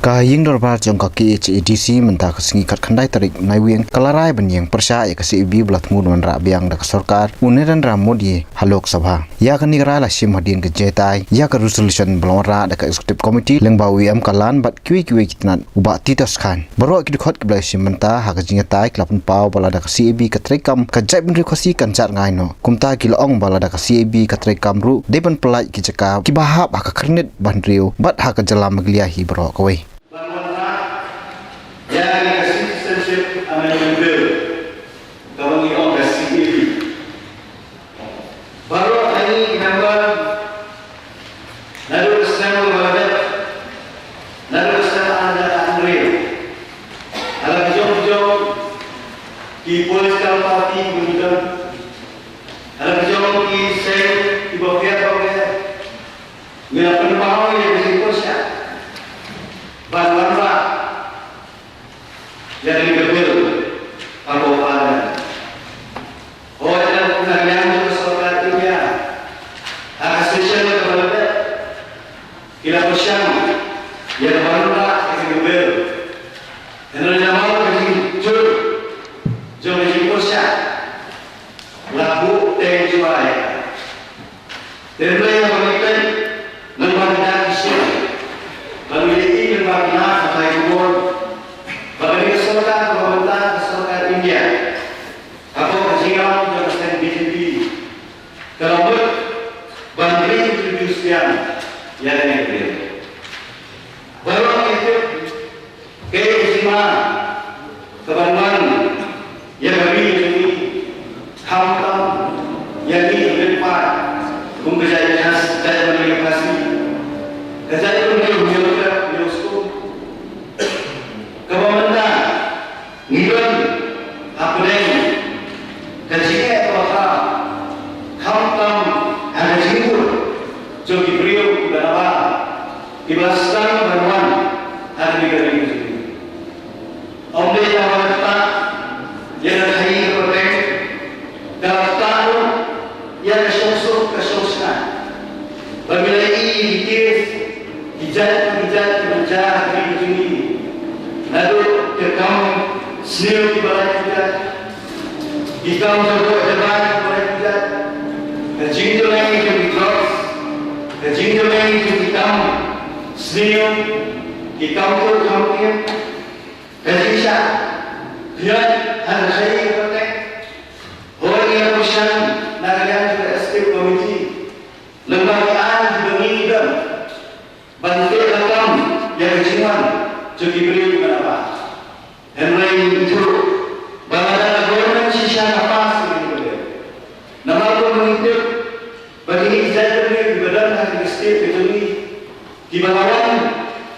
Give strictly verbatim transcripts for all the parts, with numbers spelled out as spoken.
Ka ïing dorbar jong ka K H A D C mynta ka sngi khatkhyndai tarik Naiwieng ka la rai ban ïeng pyrshah ïa ka C A B ba la thmu wanrah biang da ka sorkar u Narendra Modi ha Lok Sabha. Ïa kane ka rai la shim hadien ka jingïatai ïa ka resolution ba la wanrah da ka Executive Committee lyngba u E M Kallan bad kiwei kiwei ki tnat, u Bah Titos Chyne. Baroh ki dkhot kiba la shim bynta ha ka jingïatai ki la pynpaw ba lada ka C A B ka treikam ka jaitbynriew Khasi kan jot ngai noh. Kumta ki la ong ba lada ka C A B ka treikam ruh dei ban pyllait ki jaka kiba hap ha ka khyrnit ba hynriew bad ha ka jylla Meghalaya hi baroh kawei. Ban wanrah ïa ka Citizenship Amendment Bill kaba ngi ong ka C A B. Baroh ngi member, naduh ka snem kaba la dep, naduh ka snem ar hajar arphew, ha la ka jong ka jong ki political party kiba ngi don, ha la ka jong ki seng kiba pher ba pher, ngi la pynpaw ïa ka jingpyrshah ban wanrah ïa kane ka bill hapoh Parliament. Hooid, na ka liang jong ka sorkar India, ha ka session kaba la dep, ki la pyrshang ïa ka ban wanrah ïa kane ka bill. Hynrei namar ka jingjur jong ka jingpyrshah, la buh teng shuwa ïa ka. Te hynrei haba ngi peit lyngba ki dak ki shin, ba ngi ïohi lyngba ki nar ki khubor, ba kane ka sorkar kaba mynta, ka sorkar India, hapoh ka jingïalam jong ka seng B J P, ka la mut ban reintroduce biang ïa kane ka bill. Baroh ngi tip kaei ka jingma kaban wan ïa ka ri jong ngi, khamtam ïa ngi ki paidbah kum ka jait Khas, jait bynriew Khasi, ka jait bynriew Hynñiewtrep Hynñiewskum, kaba mynta ngi don hapdeng ka jingeh kaba khraw, khamtam ha ka jingmut jong ki briew kiba nabar, kiba la sdang ban wan ha kane ka ri ka jong ngi. Ym dei tang ba ka ktah ïa ka khaii ka pateng, ka la ktah ruh ïa ka shongsuk ka shongshngaiñ. Ba ngi la ïohi ïa ki case, ki jait ki jait kiba jia ha ka ri ka jong ngi, naduh ki kam sniew kiba lait ki jait, ki kam jaboh jabai kiba lait ki jait, ka jingïaleh jong ki drugs, ka jingïaleh jong ki kam sniew, ki kam tur kam kiew, ka jingshah khñiot ha ka khaii ka pateng. Hooid, ngi la pyrshang na ka liang jong ka Executive Committee, lyngba ki aiñ kiba ngi don, ban teh lakam ïa ka jingwan jong ki briew kiba nabar. Hynrei ngi ithuh ba lada ka government shisha ka pass ïa kane ka bill, namar kumba ngi tip ba kine ki jait bynriew kiba don ha kane ka state ka jong ngi, kiba la wan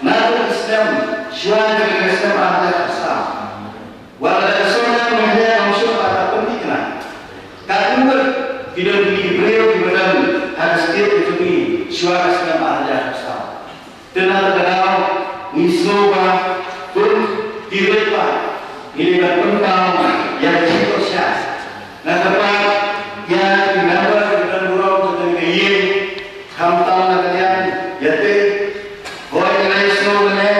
naduh ka snem, shuwa jong ka snem ar hajar arphew saw, wat lada ka sorkar Meghalaya kam shu pat pynthikna, katno ngut ki don ki briew kiba don ha ka state ka jong ngi shuwa ka snem ar hajar arphew saw. Te na kata ka daw ngi sngew ba kum ki paidbah ngi dei ban pynpaw ïa ka jingkoit sha, na kata ïa ki member kiba don burom jong ka ïing, khamtam na ka liang ïathuh, hooid, ngi la ïohsngew mynne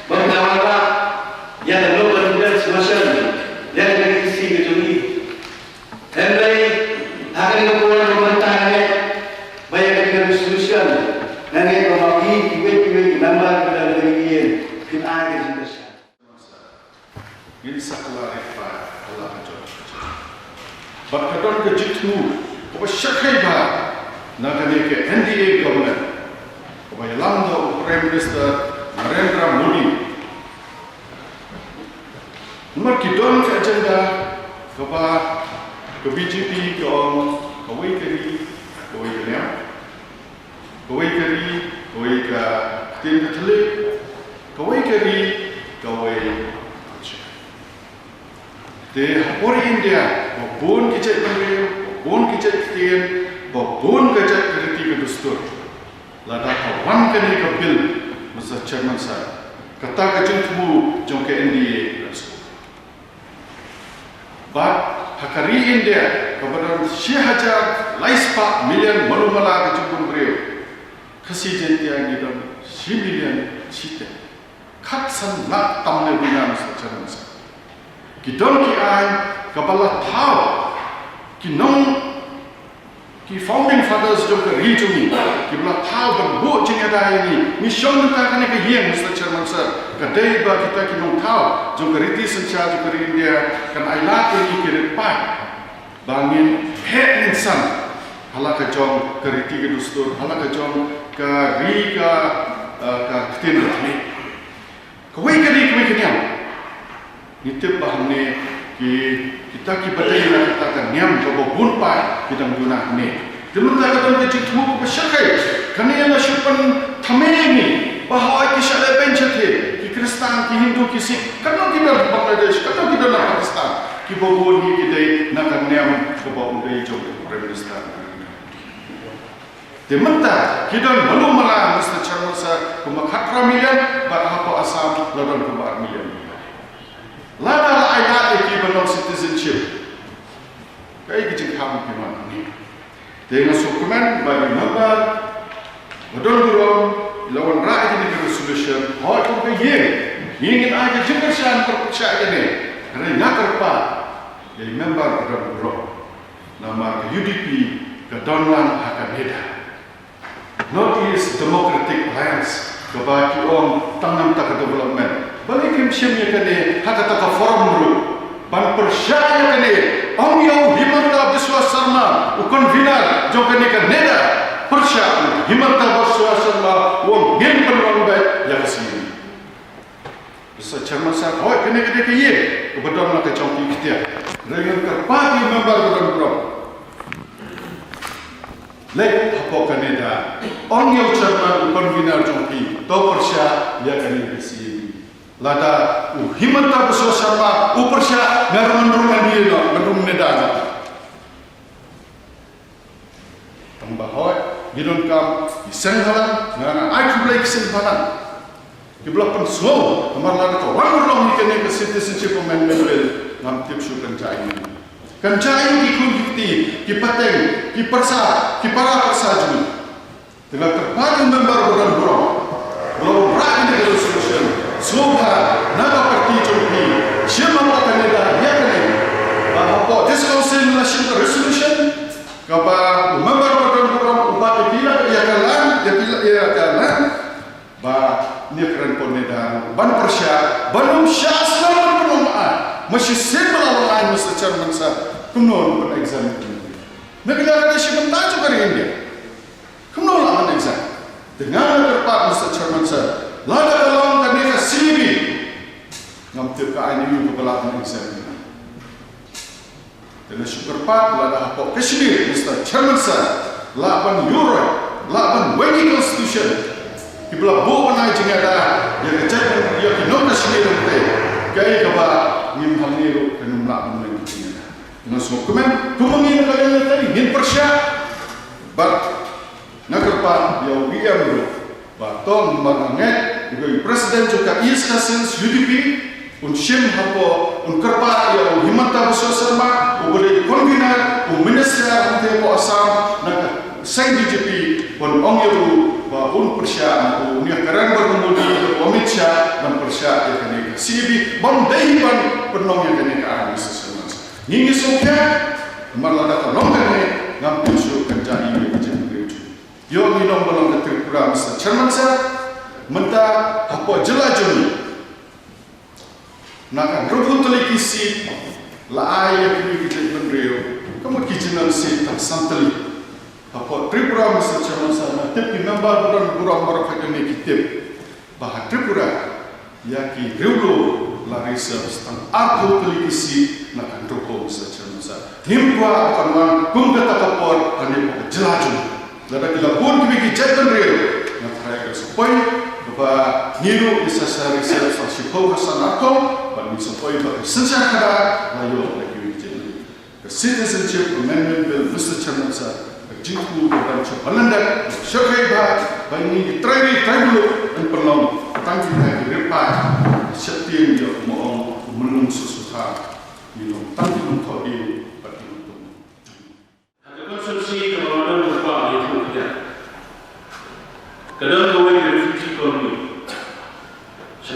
ba ka dawa ba ïa ka no confidence motion ïa ka D C ka jong ngi. Hynrei ha kane ka por ba mynta nga ngeit ba ïa kane ka resolution, nga ngeit ba ma phi kiwei kiwei ki member kiba don ha kane ka ïing kin ai ka jingkyrshan. Ngin sa kylla rit paid ha la ka jong ka jong. Bad ka don ka jingthmu kaba shyrkhei bha na kane ka N D A government kaba ïalam da u Prime Minister Narendra Modi. Namar ki don ka agenda kaba ka B J P ka ong kawei ka ri, kawei ka niam, kawei ka ri, kawei ka ktien ka thylliej, kawei ka ri, kawei ka culture. Te ha por India, ba bun ki jait bynriew, ba bun ki jait ktien, ba bun ka jait ka riti ka dustur. Lada ka wan kane ka bill, Mister Chairman Sir, kata ka jingthmu jong ka N D A ka suk. Bad ha ka ri India kaba don shi hajar lai spah million mano mala ka jingbun briew, Khasi Jaiñtia ngi don shi million shiteng. Khatsan lak tam ne bun, Mister Chairman Sir. Ki don ki aiñ kaba la thaw ki nong, ki founding fathers jong ka ri jong ngi, kiba la thaw ban buh jingïada ïa ngi. Ngi shong mynta ha kane ka ïing, Mister Chairman Sir, ka dei ba kita ki nongthaw jong ka riti synshar jong ka ri India kan ailad ïa ngi ki rit paid ba ngin heh ngin san ha la ka jong ka riti ka dustur, ha la ka jong ka ri ka, eh, ka ktien ka thylliej. Kawei ka ri, kawei ka niam. Ngi tip ba hangne ki, kita kiba dei na kata ka niam kaba bun paid ki dang duna hangne. Te mynta ka don ka jingthmu kaba shyrkhei. Kane la shu pynthame ïa ngi ba hooid ki shah lehbeiñ shathie, ki Khristan, ki Hindu, ki Sikh, katno ki don ha Bangladesh, katno ki don ha Pakistan. Kiba bun hi ki dei na ka niam kaba u dei jong u Prime Minister. Te mynta ki don malu mala, Mister Chairman Sir, kumba khatphra million, bad hapoh Assam la don kumba ar million. Lada la ailad ïa ki ban long citizenship, kaei ka jingkham phi mon hangne? Te nga sngewkmen ba i member ba don burom i la wanrah ïa kane ka resolution. Hooid, kum ka ïing, ïing, ngin ai ka jingkyrshan pyrshah ïa kane. Hynrei nga kyrpad ïa i member ba don burom, namar ka U D P ka don lang ha ka NEDA, North East Democratic Alliance, kaba ki ong tang namar ka development. Balei kim shim ïa kane ha kata ka forum ruh ban pyrshah ïa kane? Ong ïa u Himanta Biswa Sarma, u convener jong kane ka NEDA, pyrshah u Himanta Biswa Sarma, u ong ngin pynlong beit ïa ka C A B. Mister Chairman Sir, hooid, kane ka dei ka ïing kaba don la ka jong ki ktien. Hynrei ngan kyrpad ïa u member ba don burom, leit hapoh ka NEDA, ong ïa u chairman, u convener jong phi, to pyrshah ïa kane ka C A B. Lada u Himanta Biswa Sarma u pyrshah, nga ruh ngan rung, ngan ïeh noh, ngan rung NEDA noh. Tang ba hooid, ngi donkam ki seng bhalang, nga, nga ai khublei ki seng bhalang kiba la pynsngew, namar lada ka wan urlong ïa kane ka Citizenship Amendment Bill, ngam tip shuh kan jia aiu. Kan jia aiu ki khun ki kti, ki pateng, ki pyrsa, ki para pyrsa jong ngi. Te nga kyrpad ïa u member ba don burom ba la wanrah ïa kane ka resolution, sngewbha na ka party jong phi, shim hapoh ka NEDA ïa kane. Ba hapoh District Council la shim ka resolution, kaba u member ba don burom u bat ïa ka, ïa ka land, ïa ka, ïa ka land, ba ngi kren hapoh NEDA ban pyrshah, ban ym shah snem ban pynlong ai. Ma shisien ba la long ai, Mister Chairman Sir, kumno ban exempt? Na ka liang ka dei shi bynta jong ka ri India. Kumno lah ban exempt? Te nga kyrpad, Mister Chairman Sir, lada ka long kane ka C A B, ngam tip ka aiñ aiu kaba lah ban exempt. Te nga shu kyrpad lada hapoh Kashmir, Mister Chairman Sir, lah ban ïuh roi, lah ban weng ïa ka constitution, kiba la buh ban ai jingïada ïa ka jait, ïa ki nong Kashmir hangtei, kaei kaba ngim, hangne ruh kan ym lah ban weng ïa ka jingïada. Nga sngewkmen, kumba ngi na ka liang lynti ngin pyrshah. Bad nga kyrpad ïa u E M ruh ba to, namar nga ngeit u dei u president jong ka East Khasi Hills U D P, un shim hapoh, un kyrpad ïa u Himanta Biswa Sarma, uba dei u convener, u minister hangtei hapoh Assam na ka seng B J P, ban ong ïa u ba un pyrshah, na u, un ïakren bad u Modi, u Amit Shah, ban pyrshah ïa kane ka C A B, ban dei ban pynlong ïa kane ka aiñ, Mister Chairman. Ngi ngi sngewthuh, namar lada ka long kane, ngam tip shuh kan jia aiu ïa ka jingïadei. Ïoh ngi long ba long ka Tripura, Mister Chairman Sir, mynta hapoh jylla jong ngi, na ka hynriewphew tylli ki seat la ai ïa kiwei ki jaitbynriew, ka mut ki general seat tang san tylli. Hapoh Tripura, Mister Chairman Sir, nga tip ki member ba don burom baroh kane ki tip ba ha Tripura, ïa ki riewlum la reserve tang arphew tylli ki seat na ka hynriewphew, Mister Chairman Sir. Ngim kwah ba kan wan kum kata ka por hangne hapoh ka jylla jong ngi. Lada ki la bun kiwei ki jaitbynriew, nga tharai ka sa poi ba ngi ruh ngi sa shah reserve tang shiphew ka san arphew, bad ngi sa poi ba ka synshar khadar la ïoh da kiwei ki jaitbynriew. Ka Citizenship Amendment Bill, Mister Chairman Sir, ka jingthmu ka dang shu ban lyndet, shu kyrpad ba ngi ki trai ri trai muluk yn pynlong tang kita ki ri paid, sheptieng ïa u, ma ong u, mynlong suk suk ha. Ngi long tang ki nongthoh ïing bad ki nongthoh. Ha ka constituency kaba nga don, ka Pahang, ka don kawei ka refugee colony sha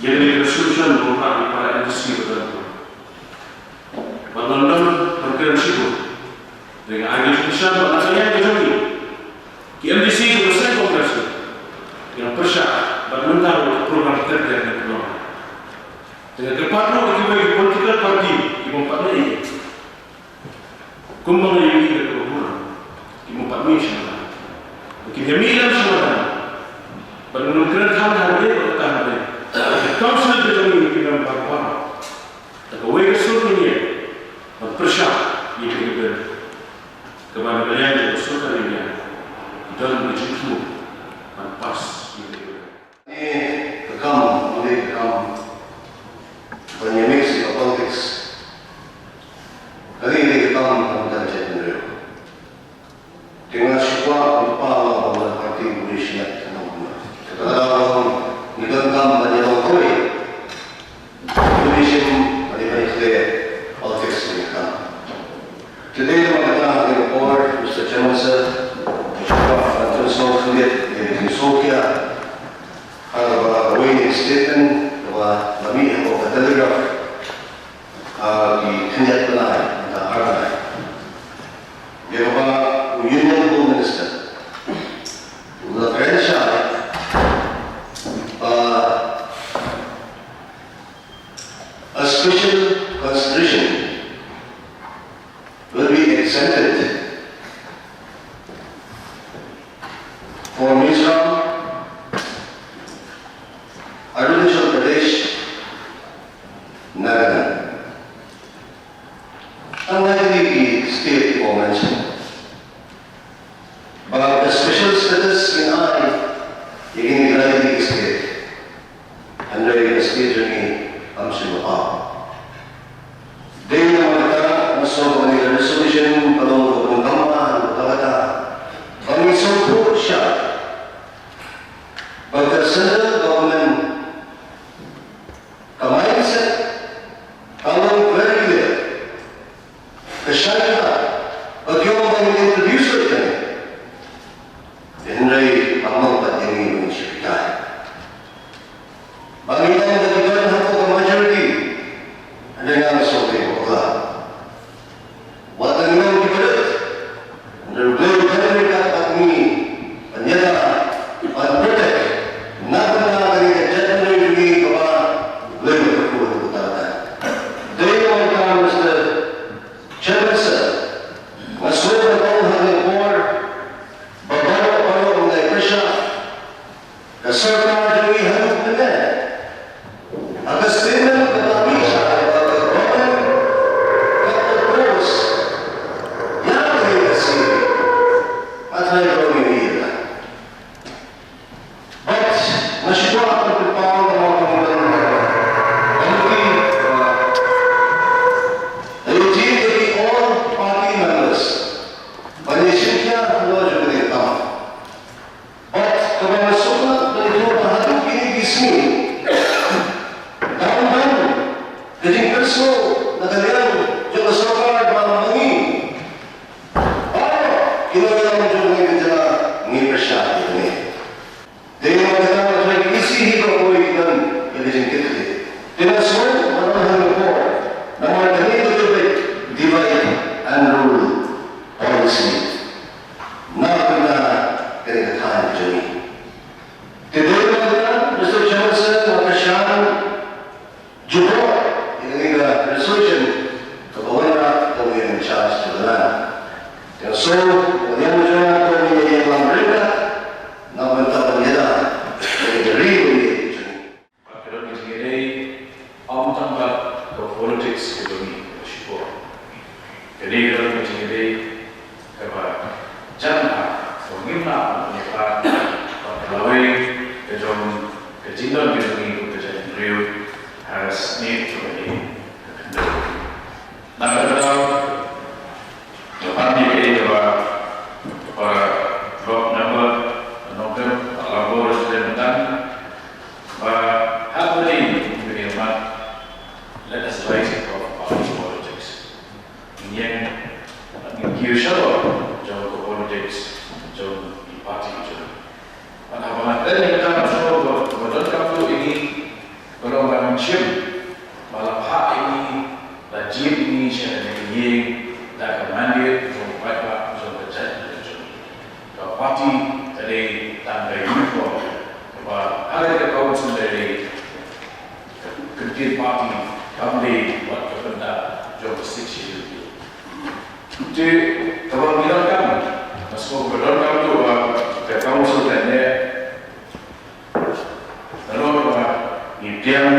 Ïa kane ka resolution ba u la ïa para M D C ba don. Ba don don ba kren shibun. Dei nga ai ka jingkyrshan ba na ka liang ka jong ngi ki M D C kiba seng Congress, ki nang pyrshah ba mynta ruh ka program ter ter ka long. Te nga kyrpad ruh ïa kiwei ki political party kiba ym pat leh ei ei. Kumba nga ïohi da kaba burom, ki ym pat mih sha madan. Ki ïa mih lem sha madan. Bad ngan kren than ha kane bad kata ha kane. Ka council ka jong ngi ki member baroh. Da kawei ka sur ngi ïa ban pyrshah ïa kane ka bill. Kaba na ka liang jong ka sorkar India ki don ka jingthmu ban pass ïa kane ka bill. Kane ka kam, kane ka kam ban ïa mix ïa ka politics. Kane ka kam kaba don ka jingthmu. Te nga shu kwah ban kyrpad ïa u party Buddhist United, kata ka daw ngi donkam ban ïa long kawei. Buddhism, ban ïa pynïaid politics ngi kam. Te dei namar kata ha kane ka por, Mister Chairman Sir, nga shu kwah ban pynsngew khyndiat ïa ka jingsngewkhia ha kaba kawei ka statement kaba la mih hapoh ka Telegraph. Ah, ki khyndiat bnai, mynta ar bnai. Ïa kaba u Union Home Minister u la kren shai ba a special consideration will be exempted for Mizoram, Arunachal Pradesh, Nagaland. Tang lai kine ki state kiba u mention ba ka special status ngin ai ïa kine lai kine ki state. Hynrei ka state jong ngi kam shu lypa. Dei namar kata nga sngew ba kane ka resolution ka long kaba donkam bha Por ba baroh baroh ngi pyrshah, ka sorkar jong ngi haduh mynne, ha ka statement kaba ngi shai ba ka government ka propose ïa kane ka C A A. Nga tharai baroh ngi ïa ka. But nga shu kwah ban pynpaw na ka bynta ka committee, uh, I appeal to the all party members ban ïa shim khia halor jong kane ka kam. But kaba nga sngewthuh ban ïathuh ba haduh kine ki sngi, dang don ka jingpynsngew na ka liang jong ka sorkar ba ma ngi, baroh ki nongïalam jong kane ka jylla, ngi pyrshah ïa kane. Te namar kata nga tharai ka E C hi ka poi ki don ïa ka jingkit khlieh. Te nga sngew ba don hangne por namar kane ka dei ba divide and rule policy na ka bynta kane ka thaiñ ka jong ngi. Te dei namar kata, Mister Chairman Sir, nga kyrshan jubor ïa kane ka resolution kaba wanrah da u Hon. In Charge jong ka Land. Te nga sngew ba ka liang jong nga ka long ban ïalam ryngkat na ka bynta ban ïada ïa ka ri bad ïa ka jong ngi. Bad ka don ka jingïadei ym tang bad ka politics ka jong ngi, ka shipor. Ka dei, ka don ka jingïadei kaba jan ha kaba ngim lah ban ïa pynlait bad ka lawei ka jong ka jingdon ka jong ngi kum ka jaitbynriew ha ka snieh jong ka ïing ka khyndew. Na kata ka daw nga pan ïa kaei kaba para block member Nongkrem, para Labor resident mynta, ba ha kane ka ïing, let us rise above party politics. Ngin ïeng, ngin kiew shalor jong ka politics jong ki party jong. Bad haba nga kren ïa kata, nga sngew ba, ba donkam ruh ïa ngi, ka long ba ngin shim ba la phah ïa ngi, la jied ïa ngi sha kane ka ïing da ka mandate jong ka paidbah, jong ka jaitbynriew jong ngi. Ka party ka dei tang ka uniform kaba ha kane ka council ka dei. Ka ktien party kam dei wat ka bynta jong ka Sixth Schedule. Te kaba ngi donkam, nga sngew ba donkam ruh ba ka council kan neh nalor ba ngi pdiang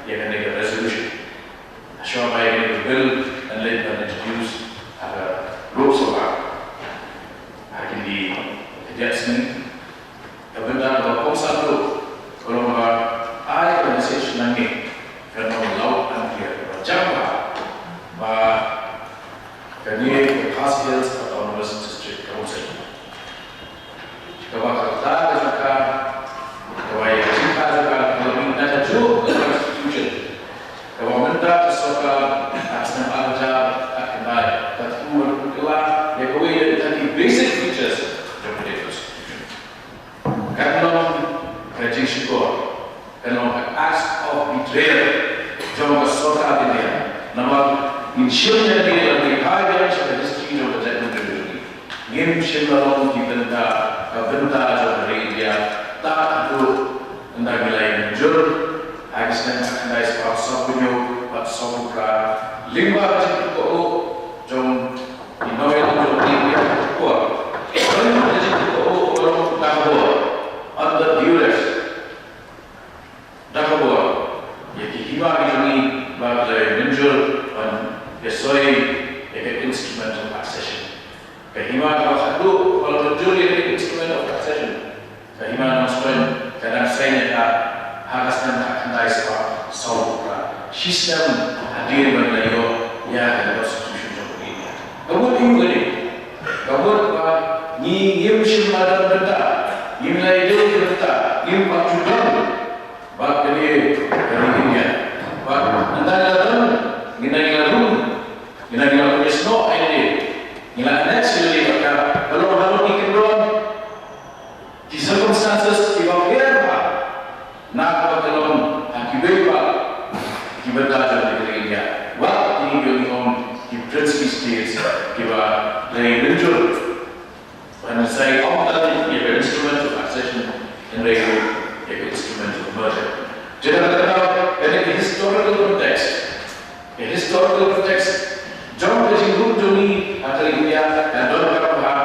ïa kane ka resolution. Shuwa ba ïa kane ka bill kan leit ban introduce ha ka Lok Sabha ha kine ki khyndai sngi. Ka bynta kaba kongsan ruh ka long ba ai ka message na ngi, kan long loud and clear, ba jam ba, ba kane ka Khasi Hills Autonomous District Council, kaba ka kyrta ka jong ka, kaba ïa ka jingkyrta jong ka ka la mih na kajuh ka constitution, kaba mynta ka sorkar ha ka snem ar hajar khatkhyndai ka thmu ban pynkylla ïa kawei na kita ki basic features jong kane ka constitution. Kan long ka jingshukor, kan long ka act of betrayal jong ka sorkar India. Namar ngin shim ïa kane, la dei ka jingshukor sha ka history jong ka jaitbynriew jong ngi. Ngim shym la long ki bynta, ka bynta jong ka ri India. Tad haduh ynda ngi la ïa mynjur ha ki snem khatkhyndai spah sawphew hynñiew bad sawphew phra, lyngba ka jingkyrkhu jong ki nongïalam jong ka ri India, ka jingkyrkhu, ka jingkyrkhu ka long da ka bor, under duress, da ka bor ïa ki hima ki jong ngi ba ki la ïa mynjur ban ïa soi ïa ka Instrument of Accession. Ka hima kaba khatduh ba la mynjur ïa ka Instrument of Accession, ka hima Nongstoiñ, ka dang sign ïa ka ha ka snem khatkhyndai spah sawphew phra, shisnem hadien ba la ïoh ïa ka Constitution jong ka India. Ka mut aïu kane? Ka mut ba ngi ngim shym la don bynta, ngim la ïadei bynta, ngim pat ju don bad kane ka ri India. Bad ynda ngi la don, ngi nang ïa la rung, ngi nang ïa la pynïasnoh ïa lade, ngi la annex ïa lade, bad ka, ka long halor ki kyndon ki circumstances kiba pher bha na kaba ka long ha kiwei pat ki bynta jong ka ri India. Wat kine ki ong ki princely states kiba la ïa mynjur ban sign on tang ïa ka Instrument of Accession, hynrei ruh ïa ka Instrument of Merger. Te na kata ka daw, kane ka historical context, ka historical context jong ka jingrum jong ngi ha ka ri India, ka donkam ba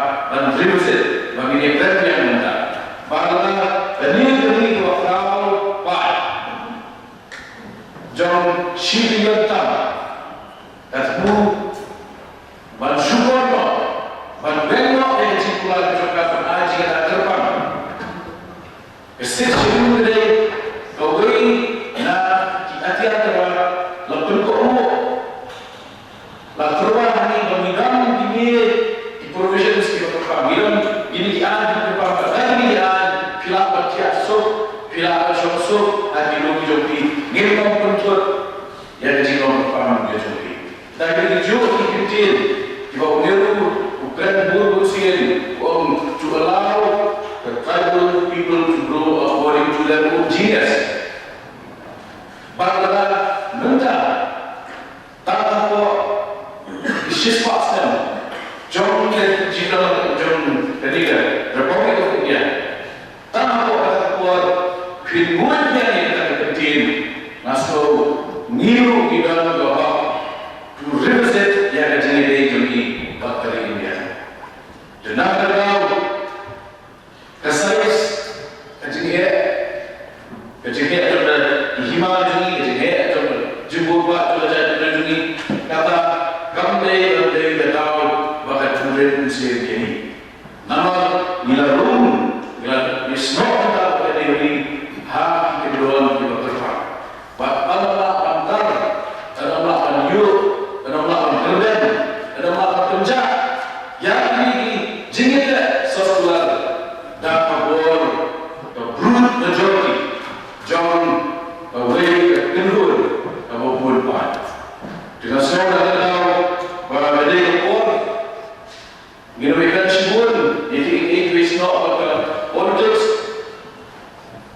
Ka jong ka ban ai jingïada kyrpang. Ka Sixth Schedule ka dei kawei na ki atiar kiba la pynkohnguh, la tyrwa hangne ba ngi don kine ki provisions kiba kyrpang, ngi don kine ki aiñ kiba kyrpang, bad da kine ki aiñ phi lah ban thiah suk, phi lah ban shong suk ha ki lum ki jong phi. Ngim nym pynthut ïa ka jinglong kyrpang ka jong phi. Da kine ki juh ki kyntien kiba u Nehru u kren bun bun sien, u ong to allow the tribal people to grow according to their own genius. Bad lada mynta tang hapoh ki shispah snem jong ka jingdon jong kane ka Republic of India, tang hapoh kata ka por phin nguid ïa kata ka kyntien, nga sngew ngi ruh ngi don ka hok to revisit ïa ka jingïadei jong ngi bad ka ri India. Te na kata ka daw, ka size, ka jingeh, ka jingeh jong ka hima jong ngi, ka jingeh jong ka jingbun bah jong ka jaitbynriew jong ngi, kata kam dei ban dei ka daw ba ka jingeh un sngewthuh ïa ngi. Namar ngi la rung, ngi la ïasnoh kata ka dei ha ki kyndon kiba kyrpang. Bad ym lah ban tar, ym lah ban ïuh, ym lah ban kyndem, ym lah ban pynjah ïa kine ki jingïaleh soskular da ka bor ka brute majority jong kawei ka kynhun kaba bun paid. Te nga sngew da ka daw ba ka dei ka por ngin ïakren shibun ïa kiei kiei kiba ïasnoh bad ka politics.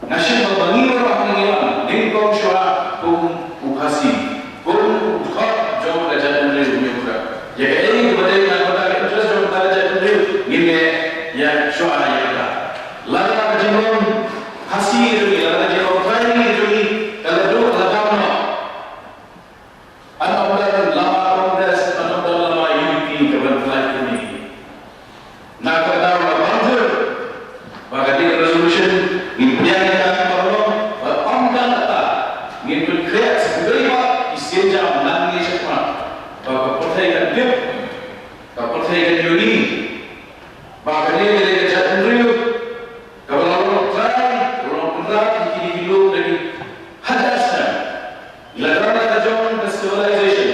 Nga shim ba ma ngi baroh ngi wan nyngkong shuwa kum u Khasi, kum u dkhot jong ka jaitbynriew Hynñiewtrep. Ïa kaei kaba dei na ka bynta ka interest jong ka jaitbynriew ngin ïa shuwa ïa kata. Lada ka jinglong Khasi jong ngi, lada ka jinglong Trai jong ngi ka la duh la dam noh, Yn ym don lama Congress, yn ym don lama U D P ka ban pynlait kine. Na kata ka daw nga banjur ba ka dei ka resolution ngin pdiang ïa ka paralok, bad ym tang kata, ngin pynkhreh sa kawei pat ki sienjam nangne shakhmat ba ka pyrthei kan tip, ka pyrthei kan ïohi ba kane ka dei ka jaitbynriew kaba la long trai, kaba la long pynrap ïa kine ki lum da ki hajar snem. Ngi la don la ka jong ka civilization,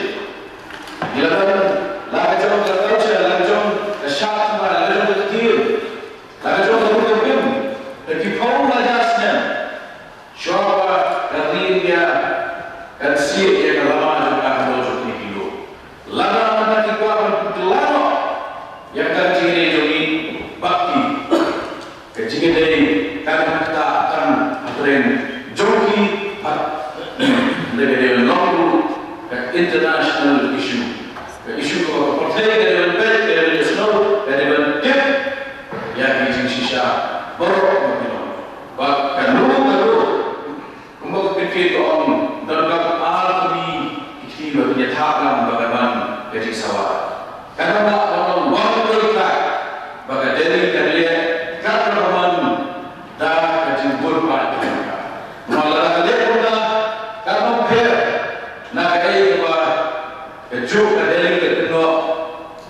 ngi la don la ka jong ka culture, la ka jong ka shad thymmai, la ka jong ka ktien, la ka jong ka ruh ka rim da ki phew hajar snem. Shuwa ba ka ri India kan siat ïa ka lama jong ka halor jong kine ki lum, lada mynta ki kwah ban pynkylla noh ïa ka jingïadei jong ngi bad ki, ka jingïadei kan ktah tang hapdeng jong ki bad ngi. Ka dei ban long ruh ka international issue, ka issue kaba ka pyrthei ka dei ban peit, ka dei ban ïasnoh, ka dei ban tip ïa ki jingshisha baroh kaba ki long. Bad kano kano kumba ka kyntien ka ong, donkam ar tylli ki kti ba kin ïathap lang ba kan wan ka jingsawa. Kan ym lah ban long one way track ba ka Delhi kan leh kat kaba mon da ka jingbun paid jong ka. Namar lada ka leh kumta kan ym pher na kaei kaba kajuh ka Delhi ka kynnoh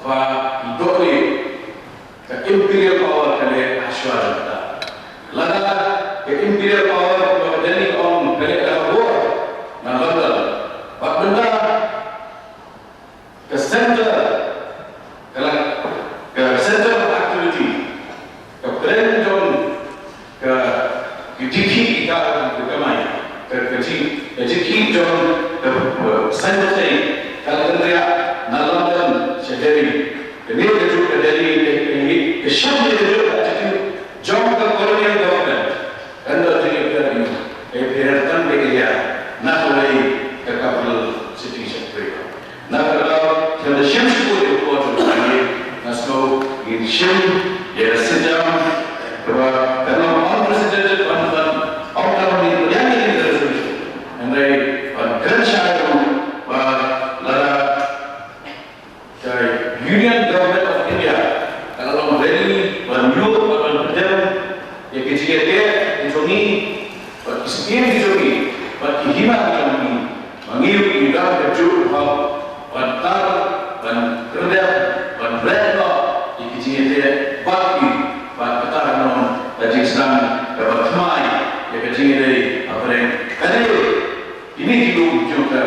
ba ki dohlieh. Ka imperial power ka leh ha shuwa jong kata. Lada ka imperial power kaba ka Delhi ka ong ka leh da ka bor na London, bad mynta ka center, ka la, ka center of activity, ka pdeng jong ka, ka jingkhih ki ka, ka kamai, ka, ka jing, ka jingkhih jong ka, ka scientific, ka la kynriah na London sha Delhi. Kane kajuh ka Delhi, ka, ka, ka shong ne kajuh ka attitude jong ka colonial government. Kan don jingïapher ïa u, ka ïapher tang ka area na kawei ka capital city sha kawei. Na kata ka daw, te lada shim shibun ïa u por jong ka ïing, nga sngew ngin shim ïa ka sienjam kaba kan long unprecedented, ban, ban, ong tang ngin pdiang ïa ka resolution. Hynrei ban kren shai ruh ba lada ka Union Government of India ka la long ready ban ïuh bad ban pyndem ïa ka jingïadei ka jong ngi bad ki skim ka jong ngi bad ki hima ka jong ngi, ma ngi ruh ngi don kajuh ka hok ban tar, ban pyndem, ban bret noh ïa ka jingïadei Bad ki, bad kata ka long ka jingsdang kaba thymmai ïa ka jingïadei hapdeng. Ka dei kine ki lum jong ka